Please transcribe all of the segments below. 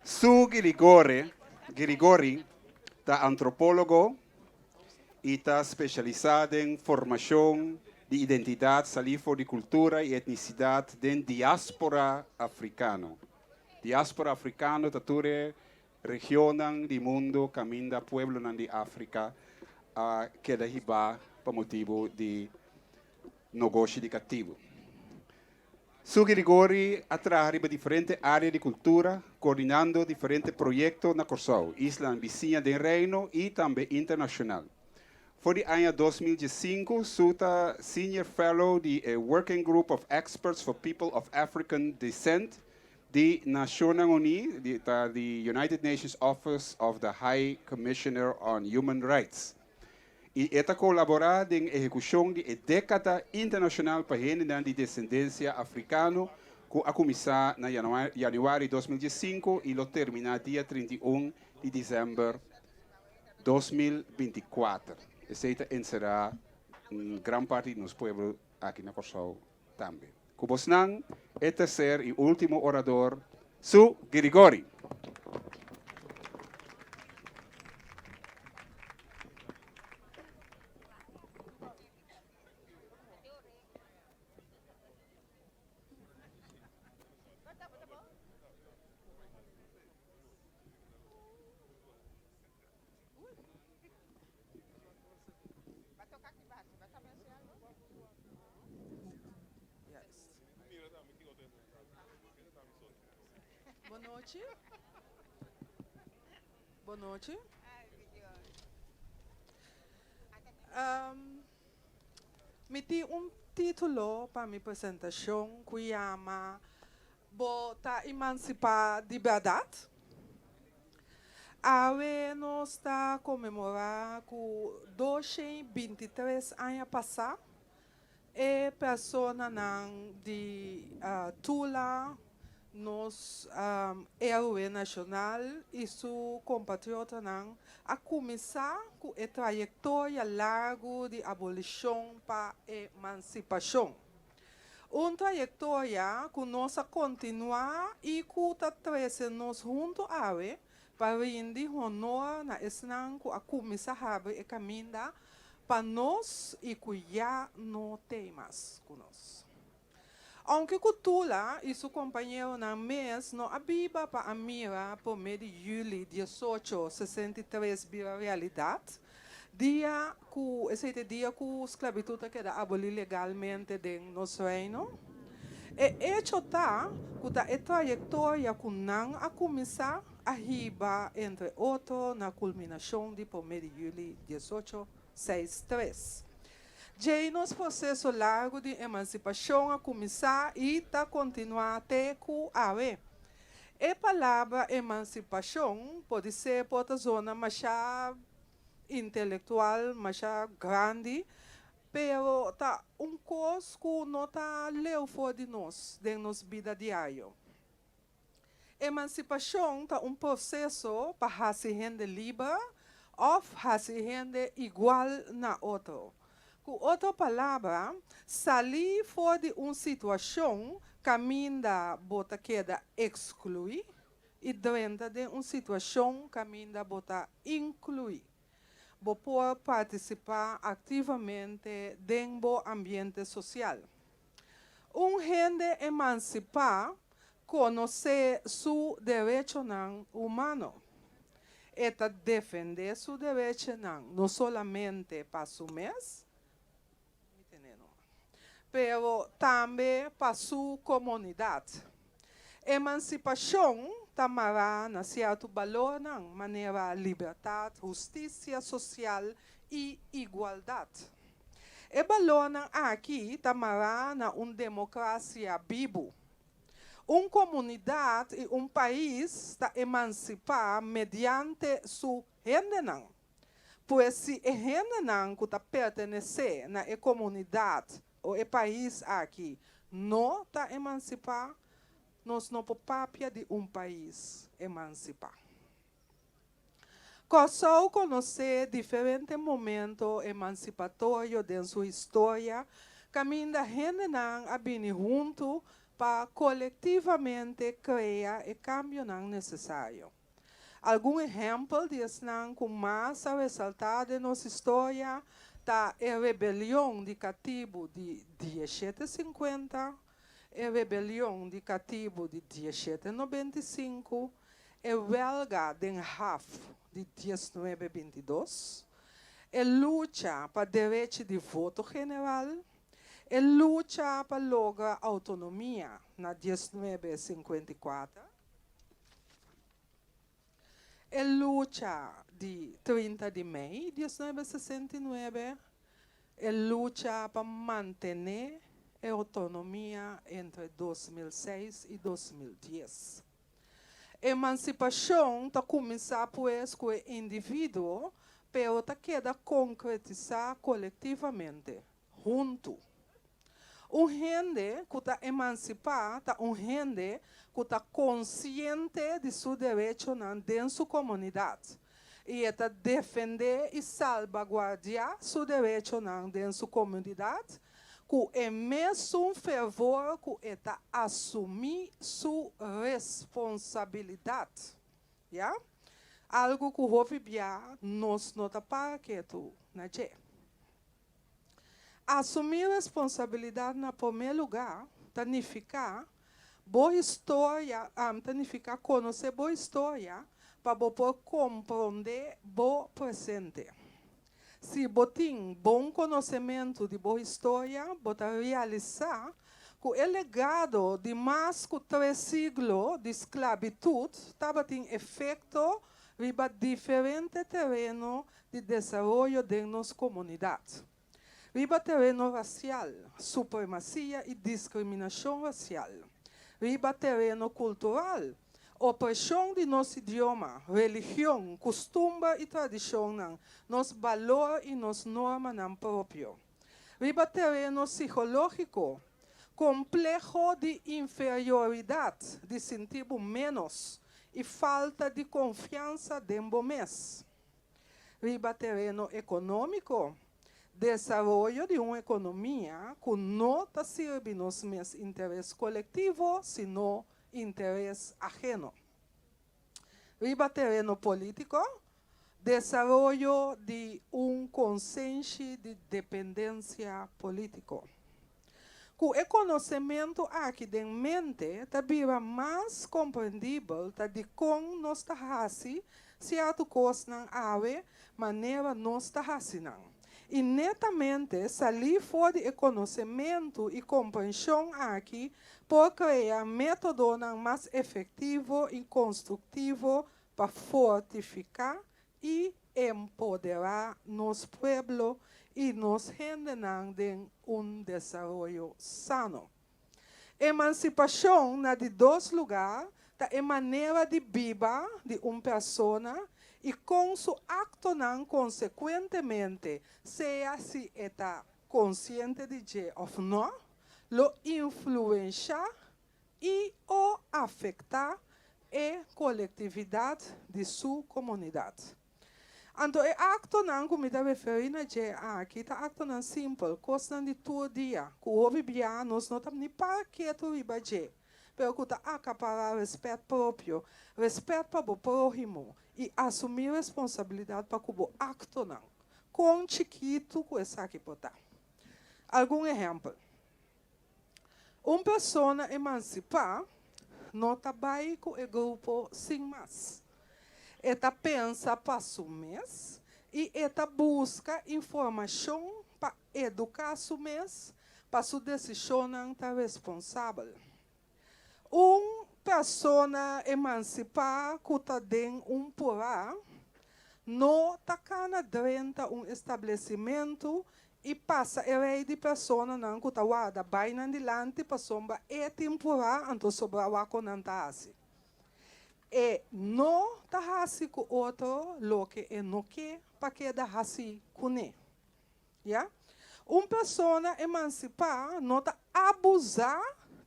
Sue Girigore, Girigori ta antropólogo i ta spesialisá den formashon di identidat salí for di kultura i etnisidat den diáspora afrikano. Diáspora afrikano ta tur e regionnan di mundu kaminda pueblonan di Afrika a keda hibá pa motibu di nogoshi di katibu. Sue Girigori a traha riba diferente área di kultura, koordinando diferente proyekto na Kòrsou, islanan bisiña den Reino i tambe internashonal. For di aña 2015 Sue ta Senior Fellow di e Working Group of Experts for People of African Descent di Nashonnan Uní, di ta di United Nations Office of the High Commissioner on Human Rights. I e ta kolaborá den ehekushon di e Dékada Internashonal pa Hendenan di Desendensia Afrikano ku a kuminsá na yanüari 2015 i lo terminá dia 31 di desèmber 2024. Esei ta enserá un gran parti di nos pueblo aki na Kòrsou tambe. Ku bosnan e terser i último orador, Sue Girigori. Bon nochi. Bon nochi. Um, mi tin un título pa mi presentashon ku yama Bo ta emansipá di bèrdat? Awe nos ta konmemorá ku 223 aña pasá e personanan di Tula, nos héroe nashonal i su kompatriotanan a kuminsá ku e trayektoria largu di abolishon pa emansipashon. Un trayektoria ku nos a kontinuá i ku ta trese nos huntu awe pa rindi honor na esnan ku a kuminsá habri e kaminda pa nos i ku ya no tei mas ku nos. Ounke ku Tula i su kompañeronan mes no a biba pa a mira promé di yüli 1863 bira realidat, Dia ku esei ta e dia ku sklabitut a keda abolí legalmente den nos Reino. E echo ta ku ta e trayektoria ku nan a kuminsá a hiba entre otro na kulminashon di promé di yüli 1863. Djei nos proseso largu di emansipashon a kuminsá i ta kontinuá te ku awe. E palabra emansipashon podisé por ta zona mashá intelektual, mashá grandi, pero ta un kos ku no ta leu for di nos den nos bida diario. Emansipashon ta un proseso pa hasi hende liber òf hasi hende igual na otro. Ku otro palabra, salí for di un situashon kaminda bo ta keda ekskluí i drenta den un situashon kaminda bo ta inkluí. Bo por partisipá aktivamente den bo ambiente sosial. Un hende emansipá konosé su derechonan humano. E ta defendé su derechonan no solamente pa su mes, pero tambe pa su komunidat. Emansipashon ta mará na sierto balornan manera libertat, hustisia sosial i igualdat. E balornan aki ta mará na un demokrasia bibu. Un komunidat i un pais ta emansipá mediante su hendenan. Pues si e hendenan ku ta pertenesé na e komunidat o e pais aki no ta emansipá, nos no por papia di un pais emansipá. Kòrsou konosé diferente momento emansipatorio den su historia. Kaminda hendenan a bini huntu pa kolektivamente krea e kambionan nesesario. Algun ehèmpel di esnan ku mas a resaltá den nos historia ta e rebelion di katibu di 1750, e rebelion di katibu di 1795, e wèlga den haf di 1922, e lucha pa derechi di voto general, e lucha pa logra outonomia na 1954, e lucha di 30 di mei 1969, e lucha pa mantené e outonomia entre 2006 i 2010. Emansipashon ta kuminsá pues ku e individuo, pero ta keda konkretisá kolektivamente, huntu. Un hende ku ta emansipá ta un hende ku ta konsiente di su derechonan den su komunidat i e ta defendé i salbaguardiá su derechonan den su komunidat ku e mesun fervor ku e ta asumí su responsabilidat. Ya. Algu ku hopi bia nos no ta para ketu na dje. Asumí responsabilidat na promé lugá ta nifiká bo historia, ta nifiká konosé bo historia pa bo por komprondé bo presente. Si bo tin bon konosementu di bo historia, bo ta realisá ku e legado di mas ku tres siglo di sklabitut tabatin efekto riba diferente tereno di desaroyo den nos komunidat. Riba tereno rasial, supremasia i diskriminashon rasial. Riba tereno kultural, opreshon di nos idioma, religion, kustumber i tradishonnan, nos balor i nos normanan propio. Riba tereno sikológiko, kompleho di inferioridat, di sinti bo ménos i falta di konfiansa den bo mes. Riba tereno ekonómiko, desaroyo di un ekonomia ku no ta sirbi nos mes interes kolektivo sino interes aheno. Riba tereno polítiko, desaroyo di un konsenshi di dependensia polítiko. Ku e konosementu aki den mente ta bira mas komprendibel ta dikon nos ta hasi sierto kosnan awe manera nos ta hasi nan. I netamente salí for di e konosementu i komprenshon aki por krea métodonan mas efektivo i konstruktivo pa fortifiká i empoderá nos pueblo i nos hendenan den un desaroyo sano. Emansipashon, na di dos lugá, ta e manera di biba di un persona i kon su aktonan konsekuentemente, sea si e ta konsiente di dje òf nò, lo influenshá i o afektá e kolektividat di su komunidat. Anto e aktonan ku mi ta referí na dje aki ta aktonan simpel, kosnan di tur dia, ku hopi bia nos no ta ni para ketu riba dje, pero ku ta akapará rèspèt propio, rèspèt pa bo próhimo i asumí responsabilidat pa ku bo aktonan, kon chikitu ku esaki por ta. Algun ehèmpel. Un persona emansipá no ta bai ku e grupo sin mas. E ta pensa pa su mes i e ta buska informashon pa eduká su mes pa su desishonnan ta responsabel. Un persona emansipá ku ta den un purá no ta kana drenta un establesimentu i pasa e rei di personanan ku ta warda bai nan dilanti pasobra e tin purá anto sobra wak ku nan ta hasi. E no ta hasi ku otro loke e no ke pa keda hasi kuné. Ya. Un persona emansipá no ta abusá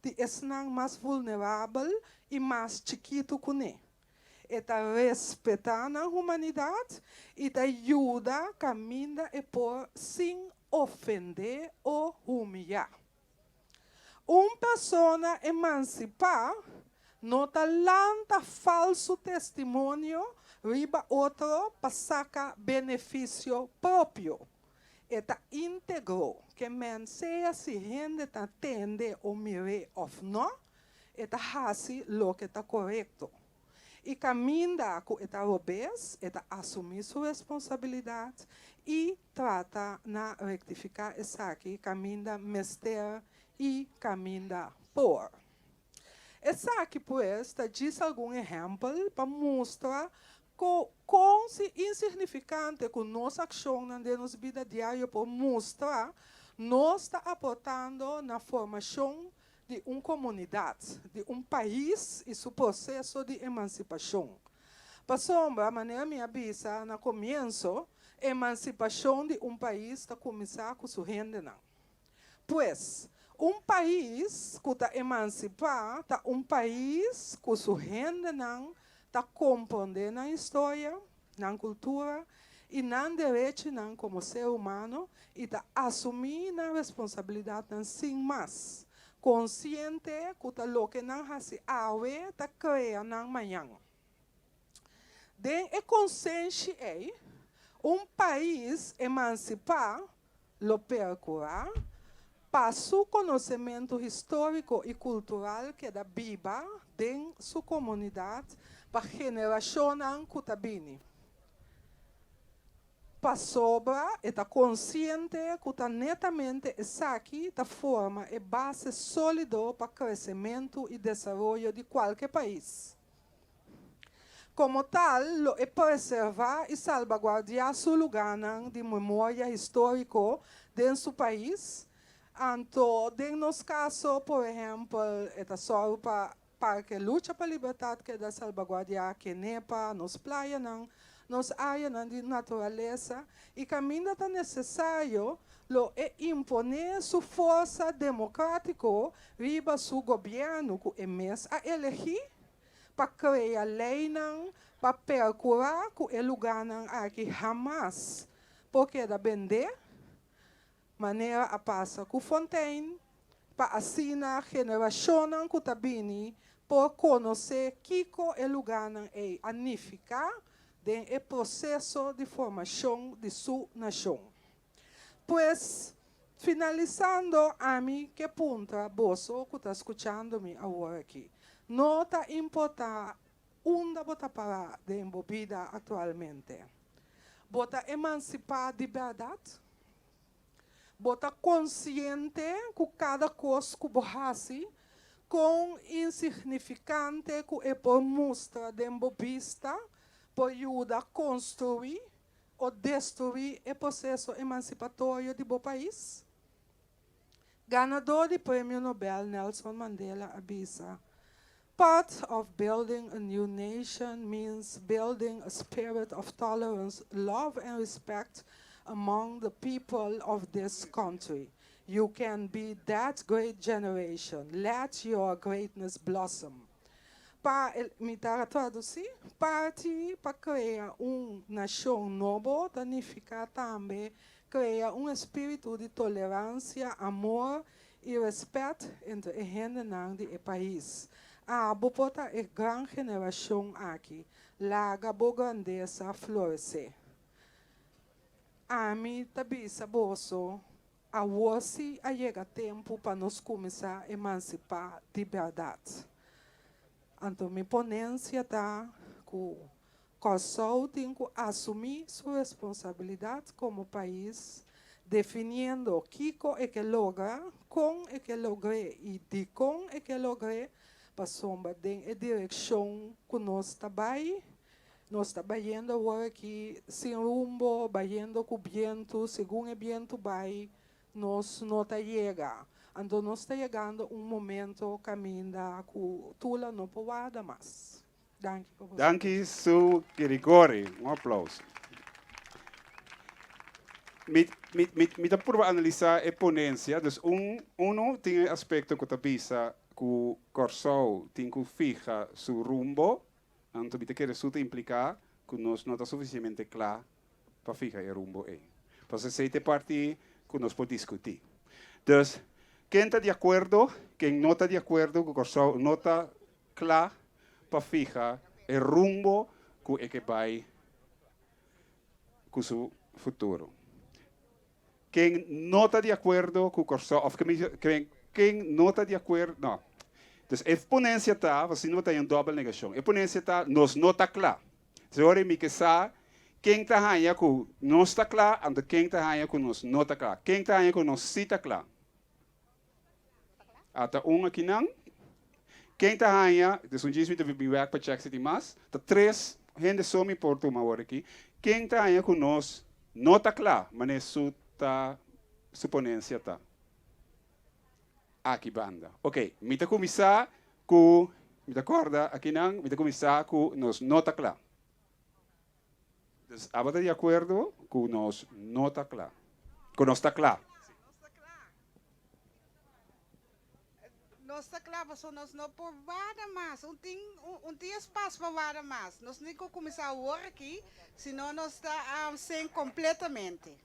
di esnan mas vulnerabel i mas chikitu kuné. E ta respetá nan humanidat i ta yuda kaminda e por sin. ofendé o humiyá. Un persona emansipá no ta lanta falsu testimonio riba otro pa saka benefisio propio. E ta íntegro, ke men sea si hende ta tende o mir'é òf nò, e ta hasi loke ta korekto. I kaminda ku e ta robes, e ta asumí su responsabilidat i trata na rektifiká esaki kaminda mester i kaminda por. Esaki pues ta djis algun ehèmpel pa mustra ku kon si insignifikante ku nos akshonnan den nos bida diario por mustra, nos ta aportando na formashon di un komunidat, di un pais i su proseso di emansipashon. Pasobra, manera mi a bisa na komienso, emansipashon di un pais ta kuminsá ku su hendenan. Pues, un pais ku ta emansipá ta un pais ku su hendenan ta komprondé nan historia, nan kultura i nan derechinan komo ser humano i ta asumí nan responsabilidatnan sin mas, konsiente ku ta loke nan hasi awe ta krea nan mañan. Den e konsenshi ei, un pais emansipá lo perkurá pa su konosementu históriko i kultural keda biba den su komunidat pa generashonnan ku ta bini. Pasobra e ta konsiente ku ta netamente esaki ta forma e base sólido pa kresementu i desaroyo di kualke pais. Komo tal, lo e preservá i salbaguardiá su lugánan di memoria históriko den su pais. Anto, den nos kaso, por ehèmpel, e ta sòru pa Parke Lucha pa Libertat keda salbaguardiá, Kenepa, nos playanan, nos áreanan di naturalesa i kaminda ta nesesario lo e imponé su forsa demokrátiko riba su gobièrnu ku e mes a elegí pa krea leinan pa perkurá ku e lugánan aki hamas por keda bendé, manera a pasa ku Fontein, pa asina generashonnan ku ta bini por konosé kiko e lugánan ei a nifiká den e proseso di formashon di su nashon. Pues, finalisando, ami ke puntra boso ku ta skuchando mi awor aki, no ta importá unda bo ta pará den bo bida aktualmente, bo ta emansipá di bèrdat? Bo ta konsiente ku kada kos ku bo hasi, kon insignifikante ku e por mustra den bo bista, por yuda konstruí o destruí e proseso emansipatorio di bo pais? Ganador di Premio Nobel Nelson Mandela a bisa, Part of building a new nation means building a spirit of tolerance, love and respect among the people of this country. You can be that great generation. Let your greatness blossom. Pa mi ta tradusí, parti pa krea un nashon nobo ta nifiká tambe krea un espíritu di toleransia, amor i rèspèt entre e hendenan di e pais. Abo por ta e gran generashon aki. Laga bo grandesa floresé. Ami ta bisa boso, Awor sí a yega tempu pa nos kuminsá emansipá di bèrdat. Anto mi ponensia ta ku Kòrsou tin ku asumí su responsabilidat komo pais, definiendo kiko e ke logra, kon e ke logr'é i dikon e ke logr'é, pasobra den e direkshon ku nos ta bai, Nos ta bayendo awor aki sin rumbo, bayendo ku bientu, segun e bientu bai, nos no ta yega. Anto nos ta yegando un momento kaminda ku Tula no por warda mas. Danki pa boso. Danki Sue Girigori. Un aplauso. Mi, mi, mi, mi ta purba analisá e ponensia. Dus un, unu tin e aspekto ku ta bisa ku Kòrsou tin ku fiha su rumbo. Anto mi ta kere su ta impliká ku nos no ta sufisientemente kla pa fiha e rumbo ei. Pasobra esei ta e parti ku nos por diskutí. Dus, ken ta di akuerdo, ken no ta di akuerdo ku Kòrsou no ta kla pa fiha e rumbo ku e ke bai ku su futuro? Ken no ta di akuerdo ku Kòrsou òf ken no ta di akuerdo, no. Dus e ponensia ta, pasobra si no ta un dòbel negashon, e ponensia ta nos no ta kla. Entonces ora mi ke sa ken ta haña ku nos ta kla, anto ken ta haña ku nos no ta kla. Ken ta haña ku nos si ta kla? Ata un akinan. Ken ta haña, dus un djis mi ta bin wèk pa chèk si tin mas. Ta tres hende so mi por tuma awor aki. Ken ta haña ku nos no ta kla manera su ta su ponensia ta? Aki banda. Oké, mi ta kuminsá ku, mi ta kòrda akinan, mi ta kuminsá ku nos no ta kla. Dus abo ta di akuerdo ku nos no ta kla? Ku nos ta kla? Nos ta kla pasobra nos no por warda mas. Un tin un tin espas pa warda mas. Nos tin ku kuminsá awor aki, si no nos ta sin kompletamente.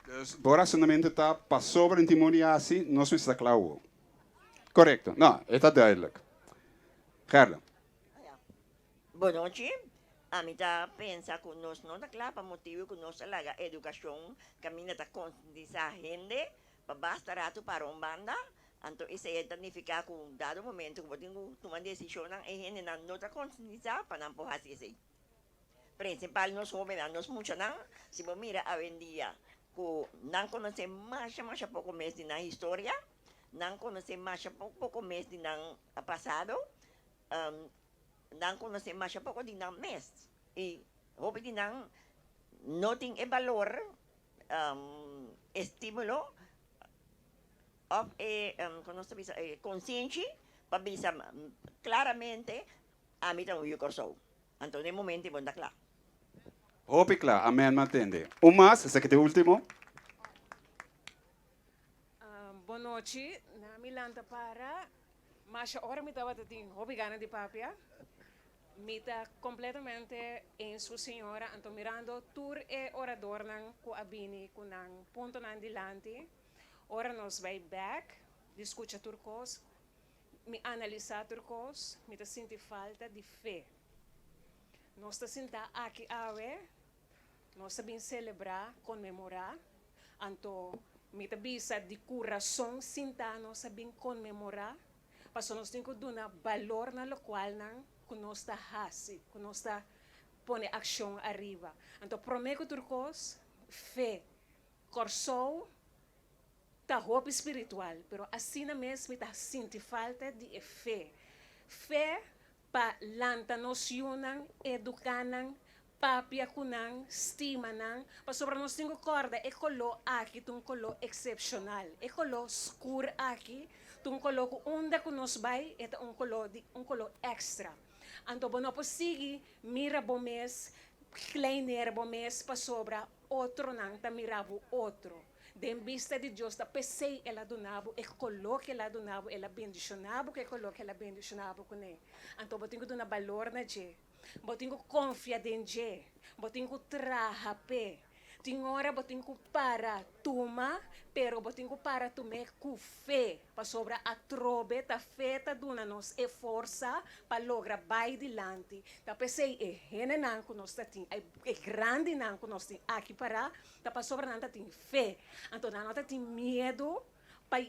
Dus bo rasonamentu ta pasobra un timon di hasi, nos mester ta kla awor. Korekto. No, e ta duidelijk. Gerda. Bonochi. Ami ta pensa ku nos no ta kla pa motibu ku nos a laga edukashon kaminda ta konsientisá hende pa basta ratu para un banda, anto esei ta nifiká ku dado momento ku bo tin ku tuma desishonnan e hendenan no ta konsientisá pa nan por hasi esei. Prinsipal nos hóbennan, nos muchanan, si bo mira awendia ku nan konosé masha masha poko mes di nan historia, nan konosé masha poko mes di nan pasado, Nan konosé masha poko di nan mes i hopi di nan no tin e balor, estímulo òf e kon nos ta bisa e konsienshi pa bisa klaramente ami ta un yu Kòrsou. Anto den e momento ei bo no ta kla. Hopi kla, amen mi a tende. Un mas, esaki ta e último. Bon nochi, na mi lanta para. Masha ora mi tabata tin hopi gana di papia. Mi ta completamente eens cu señora, anto mirando tur e oradornan cu a bini cu nan puntonan dilanti, ora nos bay bek di scucha tur cos, mi analisa tur cos, mi ta sinti falta di fe. Nos ta sinta aki awe, Nos ta bin selebrá, konmemorá. Anto mi ta bisa di kurason sintá nos a bin konmemorá, pasobra nos tin ku duna balor na lokualnan ku nos ta hasi, ku nos ta pone akshon ariba. Anto promé ku tur kos, fe. Kòrsou ta hopi spiritual, pero asina mes mi ta sinti falta di e fe. Fe Pa lanta nos yunan, eduká nan, papia ku nan, stima nan, pasobra nos tin ku kòrda e koló aki ta un koló eksepshonal. E koló skur aki ta un koló ku unda ku nos bai e ta un koló di un koló èkstra. Anto bo no por sigui mira bo mes, kleinera bo mes pasobra otronan ta mira bo otro. Den bista di Dios ta p'esei el a duna bo e koló ku el a duna bo, el a bendishoná bo ku e koló ku el a bendishoná bo kuné. Anto bo tin ku duna balor na dje, bo tin ku konfia den dje, bo tin ku traha p'e. Tin ora bo tin ku para tuma, pero bo tin ku para tum'é ku fe, pasobra atrobe ta fe ta duna nos e forsa pa logra bai dilanti. Ta p'esei e hendenan ku nos ta tin, e grandinan ku nos tin aki pará, Ta pasobra nan ta tin fe. Anto nan no ta tin miedu pa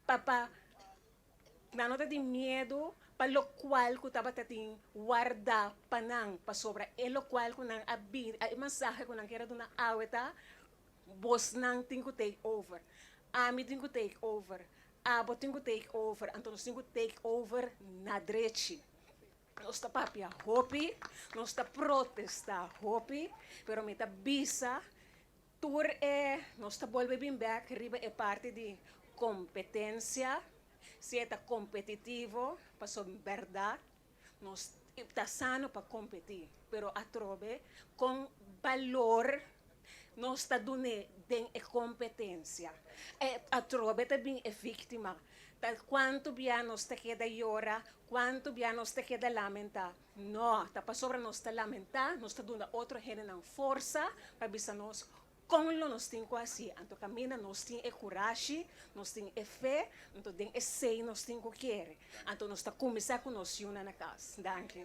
pa pa nan no ta tin miedu pa lokual ku tabata tin wardá pa nan, pasobra e lokual ku nan a bini, e mensahe ku nan kier a duna awe ta, Bosnan tin ku take over. Ami tin ku take over. Abo tin ku take over. Anto nos tin ku take over na drechi. Nos ta papia hopi, nos ta protesta hopi, pero mi ta bisa tur e, nos ta bolbe bin bek riba e parti di competencia, si e ta competitivo, pasobra berdad nos ta sano pa competi, pero atrobe con balor nos ta dun'é den e competencia. E atrobe ta bin e victima. Ta cuanto bia nos ta keda yora, cuanto bia nos ta keda lamenta. No, ta pasobra nos ta lamenta, nos ta duna otro hendenan forsa pa bisa nos. Kon lo nos tin ku hasi? Anto kaminda nos tin e kurashi, nos tin e fe, anto den esei nos tin ku kere. Anto nos ta kuminsá ku nos yunan na kas. Danki.